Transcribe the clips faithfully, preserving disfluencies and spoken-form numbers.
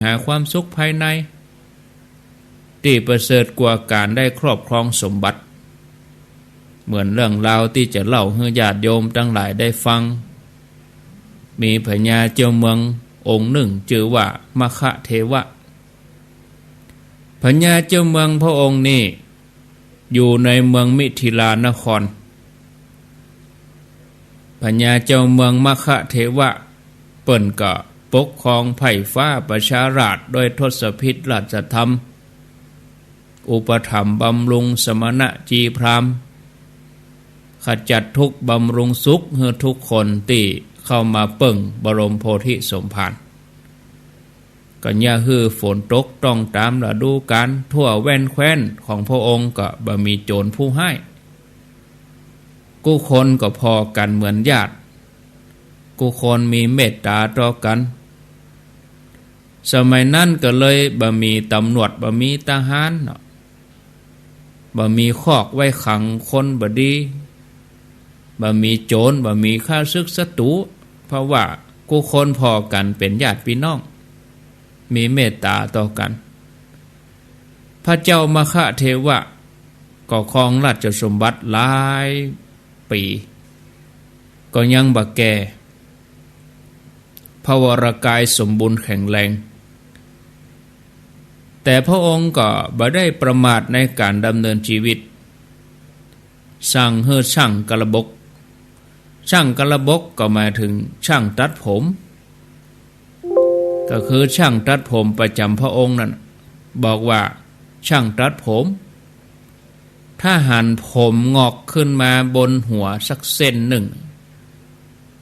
หาความสุขภายใน ตี้ประเสริฐกว่าก๋านได้ครอบครองสมบัติ เหมือนเรื่องราวตี้จะเล่าหื้อญาติโยมตังหลายได้ฟัง มีพญาเจ้าเมืององค์นึ่งจื้อว่ามคเทวะ พญาเจ้าเมืองพระองค์นี้อยู่ในเมืองมิถิลานคร พญาเจ้าเมืองมคเทวะ เปิ้นก็ปกครองไพร่ฟ้าประชาราษฎร์ด้วยทศพิธราชธรรม อุปถัมภ์บำรุงสมณะจีพราหมณ์ ขจัดทุกข์บำรุงสุขหื้อทุกคนตี้เข้ามาเปิ้งบรมโพธิสมภาร ก็เยียะหื้อฝนตกต้องต๋ามฤดูก๋าล ทั่วแว่นแคว้นของพระองค์ก็บ่มีโจรผู้ฮ้าย กู้คนก็ผ่อกั๋นเหมือนญาติ กู้คนมีเมตต๋าต่อกั๋น สมัยนั้นก็เลยบ่มีตำรวจ บ่มีทหารเนาะ บ่มีคอกไว้ขังคนบ่ดี บ่มีโจร บ่มีข้าศึกศัตรู๋ เพราะว่ากู้คนผ่อกั๋นเป๋นญาติปี้น้อง มีเมตต๋าต่อกั๋น พระเจ้ามคเทวะก็ครองราชสมบัติหลายปี๋ ก็ยังบ่แก่ พระวรกายสมบูรณ์แข็งแรง แต่พระองค์ก็บ่ได้ประมาทในก๋านดำเนินชีวิต สั่งหื้อช่างกระบก ช่างกระบกก็หมายถึงช่างตัดผม ก็คือช่างตัดผมประจ๋ำพระองค์นั้น บอกว่า ช่างตัดผม ถ้าหันผมงอกขึ้นมาบนหัวสักเส้นนึ่ง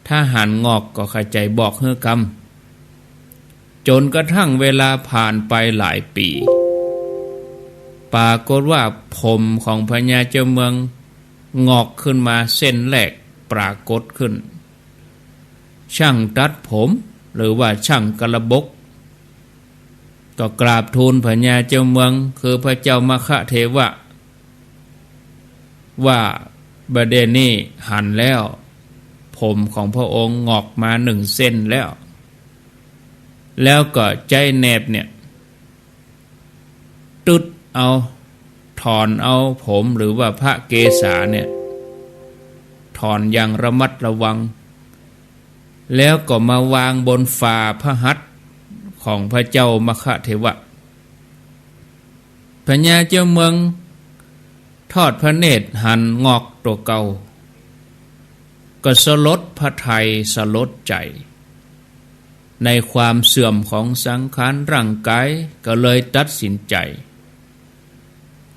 ถ้าหันงอกก็ขะใจ๋บอกหื้อกำ จ๋นกระทั่งเวลาผ่านไปหลายปี๋ ปรากฏว่าผมของพญาเจ้าเมืองงอกขึ้นมาเส้นแรกปรากฏขึ้น ช่างตัดผม หรือว่าช่างกระบก ก็กราบทูลพญาเจ้าเมือง คือพระเจ้ามคเทวะ ว่าบ่าเดี่ยวนี้หันแล้ว ผมของพระองค์งอกมานึ่งเส้นแล้ว แล้วก็ใจ๊แหนบเนี่ย ตึ๊ดเอา ถอนเอาผมหรือว่าพระเกศาเนี่ย ถอนอย่างระมัดระวัง แล้วก็มาวางบนฝ่าพระหัตถ์ของพระเจ้ามคเทวะ พญาเจ้าเมืองทอดพระเนตรหันงอกตั๋วเก่า ก็สลดพระทัยสลดใจ๋ ในความเสื่อมของสังขารร่างกาย ก็เลยตัดสินใจ๋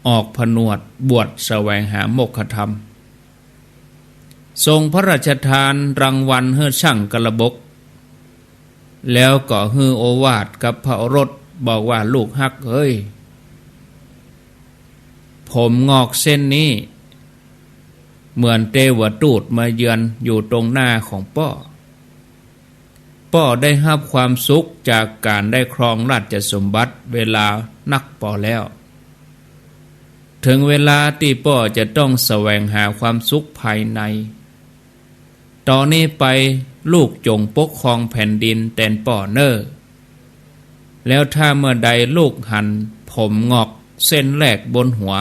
ออกผนวดบวชแสวงหาโมกขธรรม ทรงพระราชทานรางวัลหื้อช่างกระบก แล้วก็หื้อโอวาทกับพระโอรส บอกว่า ลูกฮักเอ้ย ผมงอกเส้นนี้ เหมือนเตวทูตมาเยือนอยู่ตรงหน้าของป้อ ป้อได้ฮับความสุขจากก๋านได้ครองราชสมบัติเวลานักปอแล้ว เถิงเวลาตี้ป้อจะต้องแสวงหาความสุขภายใน ต่อนี้ไปลูกจงปกครองแผ่นดินแตนป้อเน่อ แล้วถ้าเมื่อใดลูกหันผมงอกเส้นแรกบนหัว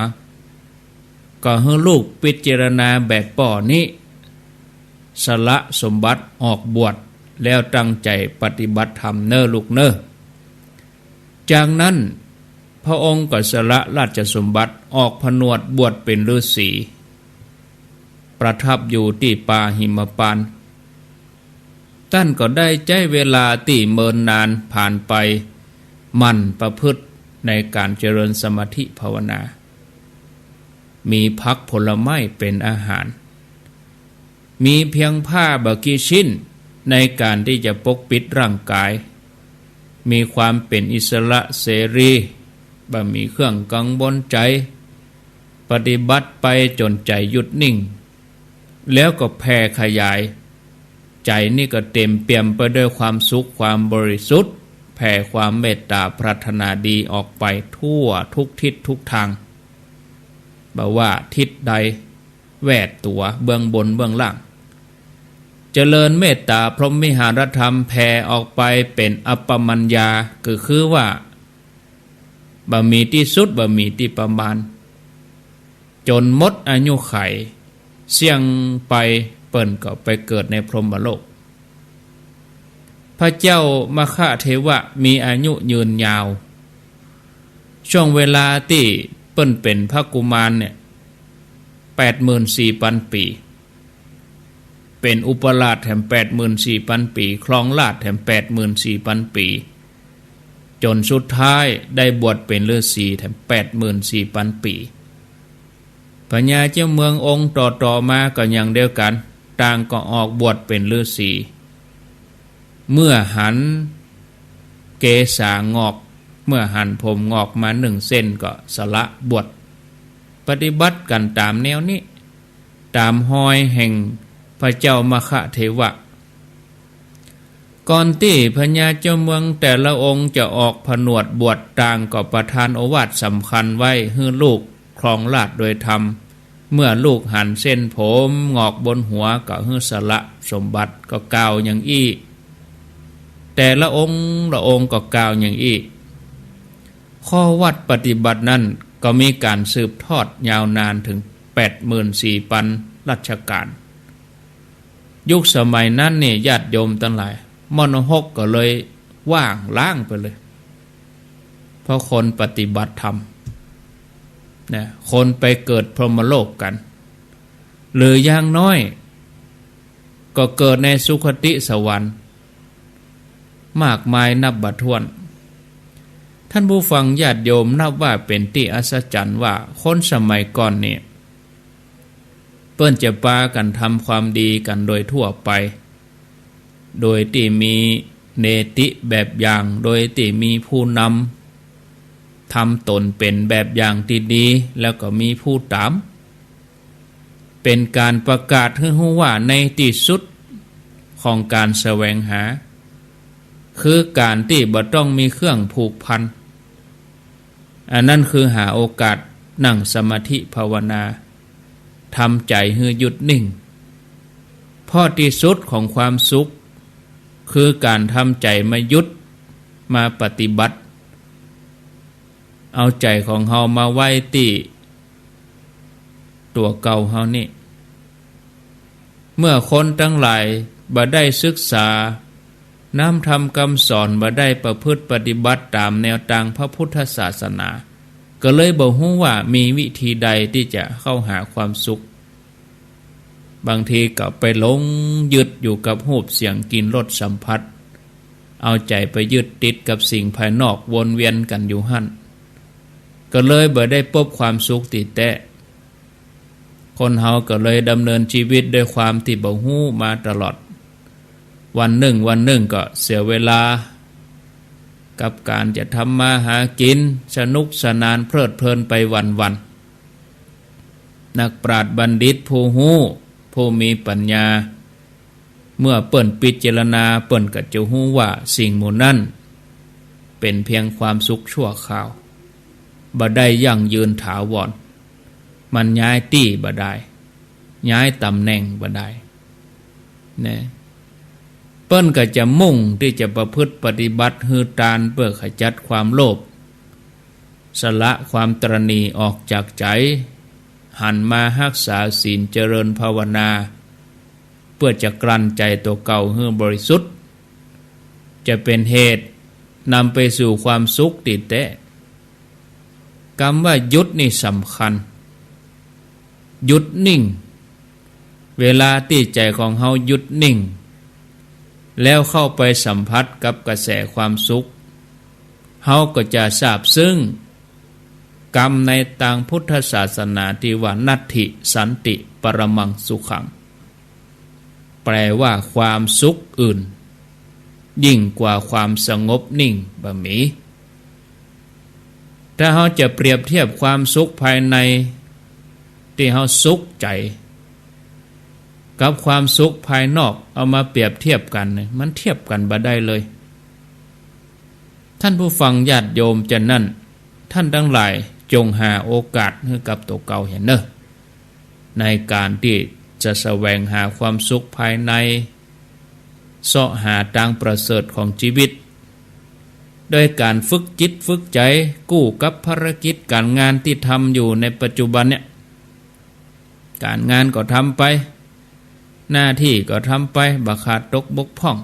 ก็หื้อลูกพิจารณาแบบป้อนี้ สละสมบัติออกบวช แล้วตั้งใจ๋ปฏิบัติธรรมเน่อลูกเน่อ จากนั้นพระองค์ก็สละราชสมบัติออกผนวดบวชเป๋นฤๅษี ประทับอยู่ตี้ป่าหิมพานต์ ต้านก็ได้ใจ๊เวลาตี้เมินนานผ่านไป หมั่นประพฤติในก๋านเจริญสมาธิภาวนา มีผักผลไม้เป๋นอาหาร มีเพียงผ้าบ่กี่ชิ้นในก๋านตี้จะปกปิดร่างกาย มีความเป๋นอิสระเสรี บ่มีเครื่องกังวลใจ๋ ปฏิบัติไปจ๋นใจ๋หยุดนิ่ง แล้วก็แผ่ขยาย ใจ๋นี่ก็เต๋มเปี่ยมไปด้วยความสุขความบริสุทธิ์ แผ่ความเมตต๋าปรารถนาดีออกไปทั่วทุกทิศทุกตาง บ่ว่าทิศใด แวดตั๋วเบื้องบนเบื้องล่าง เจริญเมตต๋าพรหมวิหารธรรมแผ่ออกไปเป๋นอัปปมัญญา ก็คือว่าบ่มีตี้สุด บ่มีตี้ประมาณ จ๋นหมดอายุขัย เสี้ยงไปเปิ้นก็ไปเกิดในพรหมโลก พระเจ้ามัคคะเทวะมีอายุยืนยาว ช่วงเวลาตี้เปิ้นเป๋นพระกุมารเนี่ย แปดหมื่นสี่ปันปี๋ เป๋นอุปราชแถมแปดหมื่นสี่ปันปี๋ ครองราชย์แถมแปดหมื่นสี่ปันปี๋ จ๋นสุดท้ายได้บวชเป๋นฤๅษีแถมแปดหมื่นสี่ปันปี๋ พญาเจ้าเมืององค์ต่อๆ มาก็อย่างเดียวกั๋น ต่างก็ออกบวชเป๋นฤๅษี เมื่อหันเกศางอก เมื่อหันผมงอกมาหนึ่งเส้นก็สละบวช ปฏิบัติกั๋นต๋ามแนวนี้ ต๋ามฮอยแห่งพระเจ้ามัคคะเทวะ ก่อนตี้พญาเจ้าเมืองแต่ละองค์จะออกผนวดบวช ต่างก็ประทานโอวาทสำคัญไว้หื้อลูกครองราชย์โดยธรรม เมื่อลูกหันเส้นผมงอกบนหัวก็หื้อสละสมบัติ ก็กล่าวอย่างอี้ แต่ละองค์ละองค์ก็กล่าวอย่างอี้ ข้อวัตรปฏิบัตินั้นก็มีก๋านสืบทอดยาวนานเถิงแปดหมื่นสี่ปันรัชกาล ยุคสมัยนั้นนี่ญาติโยมตังหลาย มณฑปก็เลยว่างล้างไปเลย เพราะคนปฏิบัติธรรมนะ คนไปเกิดพรหมโลกกั๋น หรืออย่างน้อยก็เกิดในสุคติสวรรค์ มากมายนับบ่ถ้วน ท่านผู้ฟังญาติโยม นับว่าเป๋นตี้อัศจรรย์ว่าคนสมัยก่อนนี่ เปิ้นจะปากั๋นทำความดีกั๋นโดยทั่วไป โดยตี้มีเนติแบบอย่าง โดยตี้มีผู้นำ ทำต๋นเป๋นแบบอย่างตี้ดี แล้วก็มีผู้ต๋าม เป๋นก๋านประกาศหื้อฮู้ว่าในตี้สุดของก๋านแสวงหา คือก๋านตี้บ่ต้องมีเครื่องผูกพัน อันนั้นคือหาโอกาสนั่งสมาธิภาวนา ทำใจ๋หื้อหยุดนิ่ง เพราะตี้สุดของความสุข คือก๋านทำใจ๋มาหยุด มาปฏิบัติ เอาใจ๋ของเฮามาไว้ตี้ตั๋วเก่าเฮานี่ เมื่อคนตังหลายบ่ได้ศึกษาน้ำธรรมกำสอน บ่ได้ประพฤติปฏิบัติต๋ามแนวตางพระพุทธศาสนา ก็เลยบ่ฮู้ว่ามีวิธีใดตี้จะเข้าหาความสุข บางทีก็ไปหลงยึดอยู่กับรูปเสียงกลิ่นรสสัมผัส เอาใจ๋ไปยึดติดกับสิ่งภายนอกวนเวียนกั๋นอยู่หั้น ก็เลยบ่ได้ปบความสุขตี้แต๊ คนเฮาก็เลยดำเนินชีวิตด้วยความตี้บ่ฮู้มาตลอด วันนึ่งวันนึ่งก็เสียเวลากับก๋านจะทำมาหากิ๋น สนุกสนานเพลิดเพลินไปวันๆ นักปราชญ์บัณฑิตผู้ฮู้ ผู้มีปัญญา เมื่อเปิ้นพิจารณา เปิ้นก็จะฮู้ว่าสิ่งหมู่นั้นเป๋นเพียงความสุขชั่วคราว บ่ได้ยั่งยืนถาวร มันย้ายตี้บ่ได้ ย้ายต๋ำแหน่งบ่ได้ นะ เปิ้นก็จะมุ่งตี้จะประพฤติปฏิบัติหื้อตาน เปื้อขจัดความโลภ สละความตระหนี่ออกจากใจ๋ หันมาฮักษาศีลเจริญภาวนา เปื้อจะกลั่นใจ๋ตั๋วเก่าหื้อบริสุทธิ์ จะเป๋นเหตุนำไปสู่ความสุขตี้แต๊ กำว่าหยุดนี่สำคัญ หยุดนิ่ง เวลาตี้ใจ๋ของเฮาหยุดนิ่ง แล้วเข้าไปสัมผัสกับกระแสความสุข เฮาก็จะซาบซึ้งกำในตางพุทธศาสนาตี้ว่า นัตถิสันติปรมังสุขัง แปลว่าความสุขอื่นยิ่งกว่าความสงบนิ่งบ่มี ถ้าเฮาจะเปรียบเทียบความสุขภายในตี้เฮาสุขใจ๋ กับความสุขภายนอก เอามาเปรียบเทียบกั๋นเนี่ย มันเทียบกั๋นบ่ได้เลย ท่านผู้ฟังญาติโยม จะนั้น ท่านตังหลายจงหาโอกาสหื้อกับตั๋วเก่าเหียเน่อ ในก๋านตี้จะแสวงหาความสุขภายใน เซาะหาตางประเสริฐของจีวิต โดยก๋านฝึกจิตฝึกใจ๋กู้กับภารกิจก๋านงานตี้ทำอยู่ในปัจจุบันเนี่ย ก๋านงานก็ทำไป หน้าตี้ก็ทำไป บ่ขาดตกบกพร่อง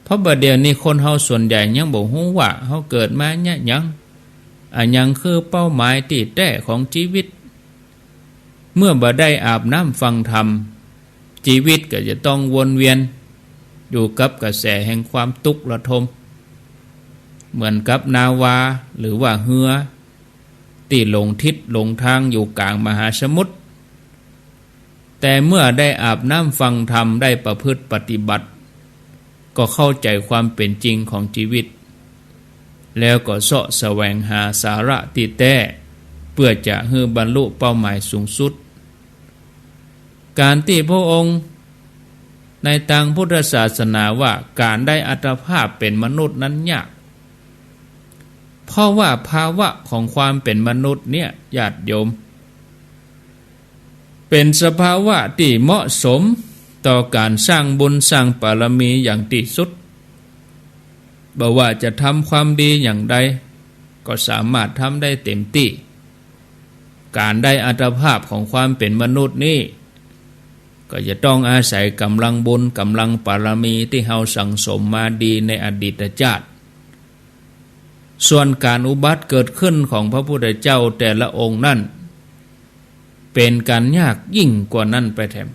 เพราะบ่าเดี่ยวนี้คนเฮาส่วนใหญ่ยังบ่ฮู้ว่าเฮาเกิดมาเยียะหยัง อะหยังคือเป้าหมายตี้แต๊ของจีวิต เมื่อบ่ได้อาบน้ำฟังธรรม จีวิตก็จะต้องวนเวียนอยู่กับกระแสแห่งความตุ๊กข์ระทม เหมือนกับนาวาหรือว่าเฮือตี้หลงทิศหลงตางอยู่ก๋างมหาสมุทร แต่เมื่อได้อาบน้ำฟังธรรม ได้ประพฤติปฏิบัติ ก็เข้าใจ๋ความเป๋นจริงของจีวิต แล้วก็เซาะแสวงหาสาระตี้แต๊ เปื้อจะหื้อบรรลุเป้าหมายสูงสุด ก๋านตี้พระองค์ในตางพุทธศาสนาว่าก๋านได้อัตภาพเป๋นมนุษย์นั้นยาก เพราะว่าภาวะของความเป๋นมนุษย์เนี่ย ญาติโยม เป๋นสภาวะตี้เหมาะสมต่อก๋านสร้างบุญสร้างบารมีอย่างตี้สุด บ่ว่าจะทำความดีอย่างใด ก็สามารถทำได้เต็มตี้ ก๋านได้อัตภาพของความเป๋นมนุษย์นี้ ก็จะต้องอาศัยก๋ำลังบุญก๋ำลังบารมีตี้เฮาสั่งสมมาดีในอดีตจาติ ส่วนก๋านอุบัติเกิดขึ้นของพระพุทธเจ้าแต่ละองค์นั้น เป๋นก๋านยากยิ่งกว่านั้นไปแถม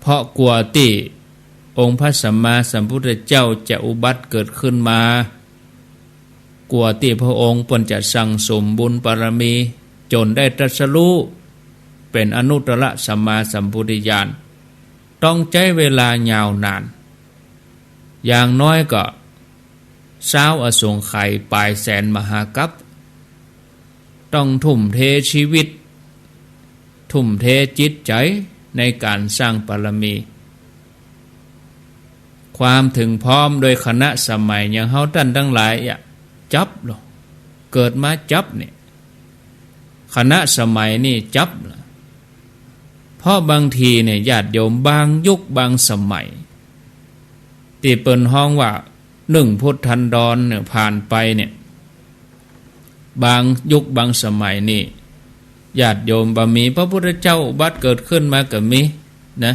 เพราะกว่าตี้องค์พระสัมมาสัมพุทธเจ้าจะอุบัติเกิดขึ้นมา กว่าตี้พระองค์เปิ้นจะสั่งสมบุญบารมีจ๋นได้ตรัสรู้เป๋นอนุตตรสัมมาสัมโพธิญาณ ต้องใจ๊เวลายาวนาน อย่างน้อยก็ซาวอสงไขยป๋ายแสนมหากัป ต้องทุ่มเทจีวิต ทุ่มเทจิตใจ๋ในก๋านสร้างบารมี ความเถิงพร้อมโดยคณะสมัยอย่างเฮาต้านตังหลายอะจั๊บลอ เกิดมาจั๊บเนี่ย คณะสมัยนี่จั๊บลอ เพราะบางทีเนี่ยญาติโยม บางยุคบางสมัย ตี้เปิ้นฮ้องว่านึ่งพุทธันดรเนี่ยผ่านไปเนี่ย บางยุคบางสมัยนี่ ญาติโยม บ่มีพระพุทธเจ้าอุบัติเกิดขึ้นมาก็มีนะ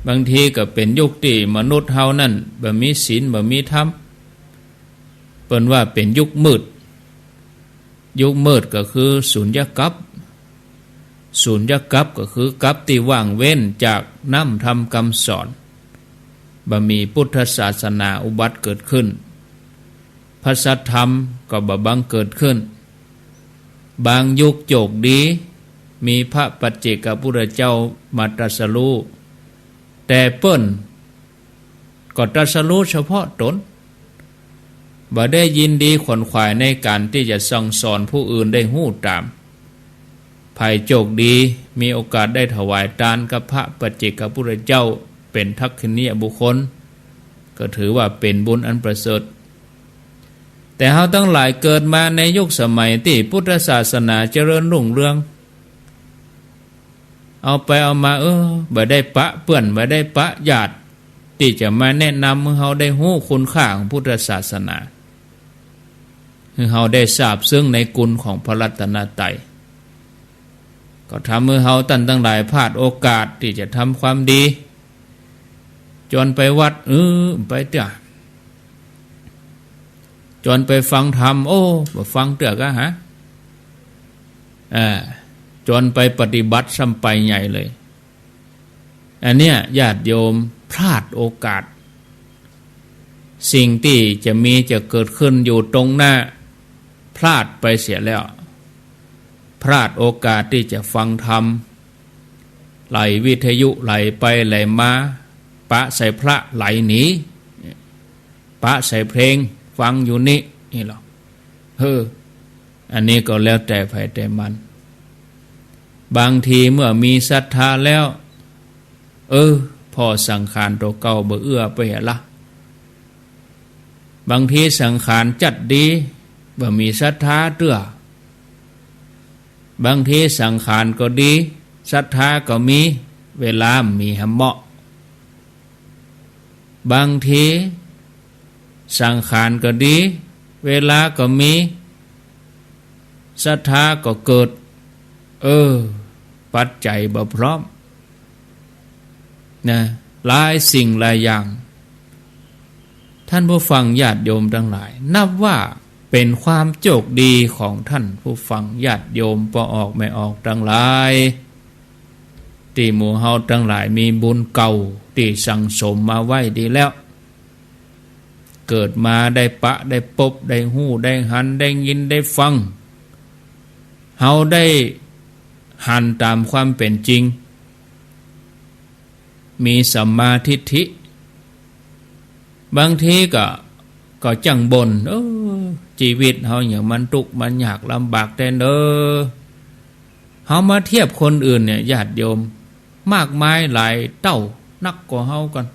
บางทีก็เป๋นยุคตี้มนุษย์เฮานั้นบ่มีศีลบ่มีธรรม เปิ้นว่าเป๋นยุคมืด ยุคมืดก็คือสุญญกัป สุญญกัปก็คือกัปตี้ว่างเว้นจากน้ำธรรมกำสอน บ่มีพุทธศาสนาอุบัติเกิดขึ้น พระสัทธรรมก็บ่บังเกิดขึ้น บางยุคโจคดี มีพระปัจเจกพุทธเจ้ามาตรัสรู้ แต่เปิ้น ก็ตรัสรู้เฉพาะต๋น บ่ได้ยินดีขวนขวายในก๋านตี้จะสั่งสอนผู้อื่นได้ฮู้ต๋าม ใผโจคดีมีโอกาสได้ถวายตานกับพระปัจเจกพุทธเจ้าเป๋นทักขิณียบุคคล ก็ถือว่าเป๋นบุญอันประเสริฐ แต่เฮาตังหลายเกิดมาในยุคสมัยตี้พุทธศาสนาเจริญรุ่งเรือง เอาไปเอามา เออ บ่ได้ปะเปื้อน บ่ได้ปะญาติ ตี้จะมาแนะนำหื้อเฮาได้ฮู้คุณค่าของพุทธศาสนา หื้อเฮาได้ซาบซึ้งในคุณของพระรัตนตรัย ก็ทำหื้อเฮาต้านตังหลายพลาดโอกาสตี้จะทำความดี จวนไปวัด เออ ไปเตื้อ จวนไปฟังธรรม โอ้ บ่ฟังเตื้อก้าหา อ่า จวนไปปฏิบัติซ้ำไปใหญ่เลย อันเนี้ยญาติโยมพลาดโอกาส สิ่งตี้จะมีจะเกิดขึ้นอยู่ตรงหน้า พลาดไปเสียแล้ว พลาดโอกาสตี้จะฟังธรรม ไหลวิทยุไหลไปไหลมา ปะใส่พระไหลหนี ปะใส่เพลงฟังอยู่นี่ นี่หรอ เออ อันนี้ก็แล้วแต่ใผแต่มัน บางทีเมื่อมีศรัทธาแล้ว เออ ผ่อสังขารตั๋วเก่าบ่เอื้อไปหละ บางทีสังขารจัดดี บ่มีศรัทธาเตื้อ บางทีสังขารก็ดี ศรัทธาก็มี เวลาบ่มีหำเหมาะ บางทีสังขารก็ดี เวลาก็มี ศรัทธาก็เกิด เออ ปัจจัยบ่พร้อม นะ หลายสิ่งหลายอย่าง ท่านผู้ฟังญาติโยมตังหลาย นับว่าเป๋นความโจคดีของท่านผู้ฟังญาติโยมป้อออกแม่ออกตังหลาย ตี้หมู่เฮาตังหลายมีบุญเก่าตี้สั่งสมมาไว้ดีแล้ว เกิดมาได้ปะได้ปบ ได้ฮู้ ได้หัน ได้ยิน ได้ฟัง เฮาได้หันต๋ามความเป๋นจริง มีสัมมาทิฏฐิ บางทีก็ ก็จั้งบ่น เออ จีวิตเฮาหยังมันตุ๊กข์มันยากลำบากแต๊เน่อ เฮามาเทียบคนอื่นเนี่ย ญาติโยม มากมายหลายเต้านักกว่าเฮากั๋น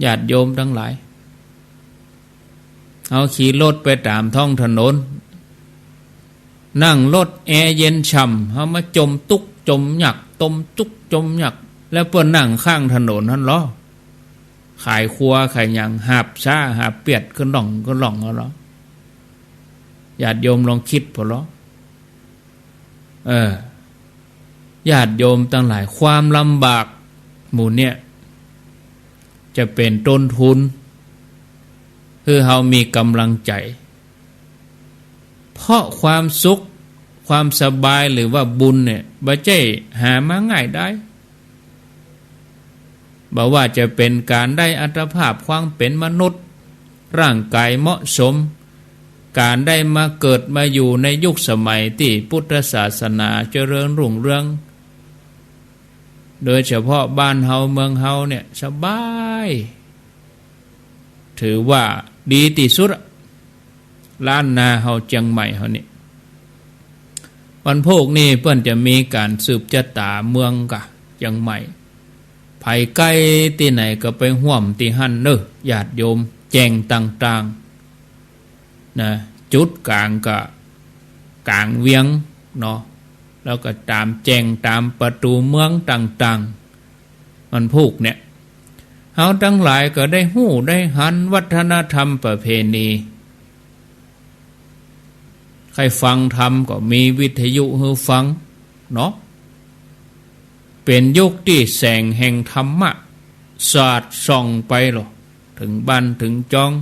ญาติโยมตังหลาย เฮาขี่รถไปต๋ามท้องถนน นั่งรถแอร์เย็นฉ่ำ เฮามาจ่มตุ๊กข์จ่มยาก จ่มตุ๊กข์จ่มยาก แล้วเปิ้นนั่งข้างถนนหั้นลอ ขายครัวขายหยัง หาบซ้าหาบเปียดขึ้นล่องขึ้นล่องหั้นลอ ญาติโยมลองกึ๊ดผ่อลอ เออ ญาติโยมตังหลาย ความลำบากหมู่เนี่ย จะเป๋นต้นทุนหื้อเฮามีก๋ำลังใจ๋ เพราะความสุข ความสบาย หรือว่าบุญเนี่ย บ่ใจ้หามาง่ายดาย บ่ว่าจะเป๋นก๋านได้อัตภาพความเป๋นมนุษย์ ร่างก๋ายเหมาะสม ก๋านได้มาเกิดมาอยู่ในยุคสมัยตี้พุทธศาสนาเจริญรุ่งเรือง โดยเฉพาะบ้านเฮาเมืองเฮาเนี่ยสบาย ถือว่าดีตี้สุดอะ ล้านนาเฮาเจียงใหม่เฮานี่ วันพูกนี่เปิ้นจะมีก๋านสืบจะต๋าเมืองก่า เจียงใหม่ ใผใก้ตี้ไหนก็ไปฮ่วมตี้หั้นเน่อ ญาติโยม แจ้งต่างๆ นะ จุดก๋างก็ก๋างเวียงเนาะ แล้วก็ต๋ามแจ้งต๋ามประตู๋เมืองต่างๆ วันพูกเนี่ย เฮาตังหลายก็ได้ฮู้ได้หันวัฒนธรรมประเพณี ใค่ฟังธรรมก็มีวิทยุหื้อฟังเนาะ เป๋นยุคตี้แสงแห่งธรรมะสาดส่องไปลอ เถิงบ้านเถิงจอง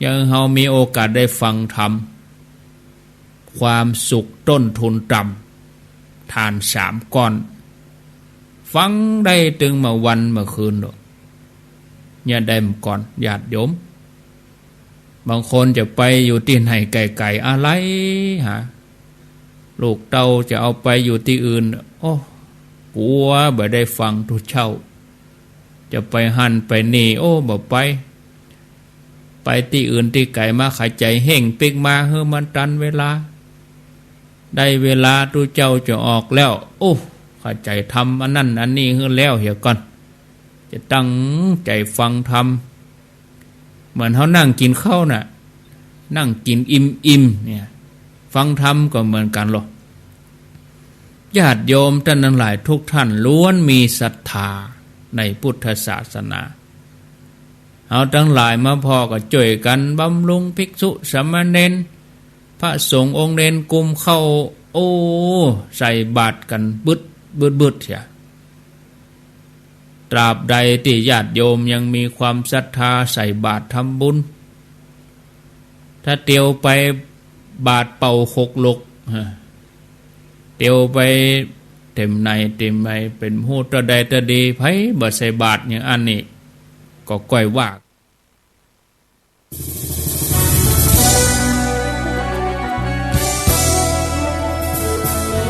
ยังหื้อเฮามีโอกาสได้ฟังธรรม ความสุขต้นทุนต่ำ ทานสามก้อน ฟังได้ตึงเมื่อวันเมื่อคืนลอ เนี่ยได้เมื่อก่อน ญาติโยม บางคนจะไปอยู่ตี้ไหนไก๋ๆ อะไลหา ลูกเต้าจะเอาไปอยู่ตี้อื่น โอ้ กั๋วบ่ได้ฟังตุ๊เจ้า จะไปหั้นไปนี่ โอ้ บ่ไป ไปตี้อื่นตี้ไก๋มา ขะใจ๋เฮ่งปิ๊กมาหื้อมันตันเวลา ได้เวลาตุ๊เจ้าจะออกแล้ว โอ้ ขะใจ๋ทำอันนั้นอันนี้หื้อแล้วเหียก่อน จะตั้งใจ๋ฟังธรรม เหมือนเฮานั่งกิ๋นข้าวน่ะ นั่งกิ๋นอิ่มๆ เนี่ย ฟังธรรมก็เหมือนกั๋นลอ ญาติโยมต้านตังหลายทุกท่านล้วนมีศรัทธาในพุทธศาสนา เฮาตังหลายมาผ่อก็จ้วยกั๋นบำรุงภิกษุสามเณร พระสงฆ์องค์เณรกุมข้าว โอ้ ใส่บาตรกั๋นบึดๆ เสีย ตราบใดตี้ญาติโยมยังมีความศรัทธาใส่บาตรทำบุญ ถ้าเตียวไปบาตรเป่าหกหลก ฮะ เตียวไปเต็มในเต็มใน เป๋นฮู้เต้าใดเต้าดี ใผบ่ใส่บาตรอย่างอั้นนี่ ก็ก้อยว่า